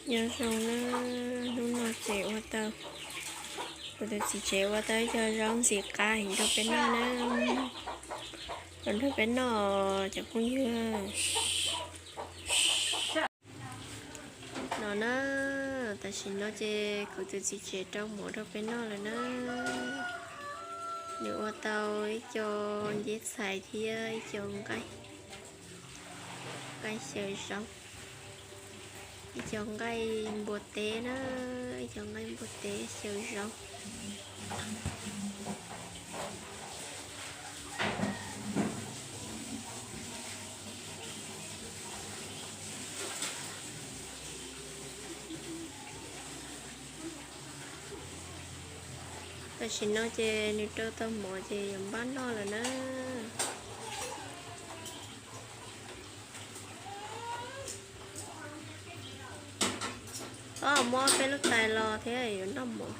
Nyob zoo na, hnub no ces ua tau, kuv tus txiv tsev ua tau ib co zaub ntxim qab heev rau peb noj na, los nrog peb noj cov phooj ywg. No na, tam sim no ces kuv tus txiv tsev rau mov rau peb noj lawm na. Nws ua tau ib co nceb txhais thiab ib co nqaij, nqaij xyaw zaub, ib co nqaij npua teb na, ib co nqaij npua teb xyaw zaub. Tam sim no ces nws rau tau mov ces yuav npaj noj lawm na. Muab peb lub tais los thiab yuav noj mov.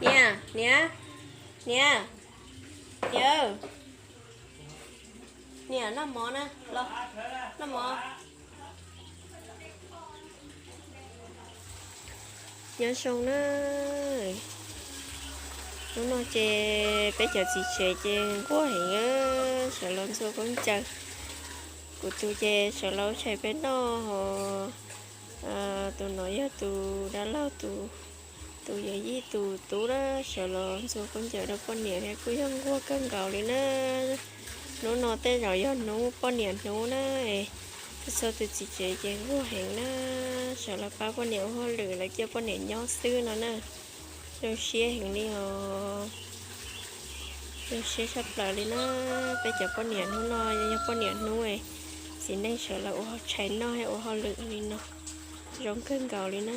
Niam, niam, niam, niam, niam, noj mov na, los noj mov. Nyob zoo na, hnub no ces peb cov txiv tsev ces nquag heev, sawv los ntxhua khaub ncaws. Kuv tus ces sawv los ua tshais peb noj, tus no yog tus dab laug tus, tus yawm yij tus tub na, sawv los ntxhua khaub ncaws rau poj niam thiab kuj yog nquag kawg nkaus li na. Hnub no tej zaum yog hnub poj niam hnub na, txhua tus txiv tsev ces nquag heev na, sawv los pab poj niam ua hauj lwm, lawv cia poj niam nyob xwb no na. Zoo siab heev li os, zoo siab tshaj plaws li na. Peb cov poj niam hnub no yog poj niam hnub, txiv neej sawv los ua tshais noj thiab ua hauj lwm li no, zoo kawg nkaus li na.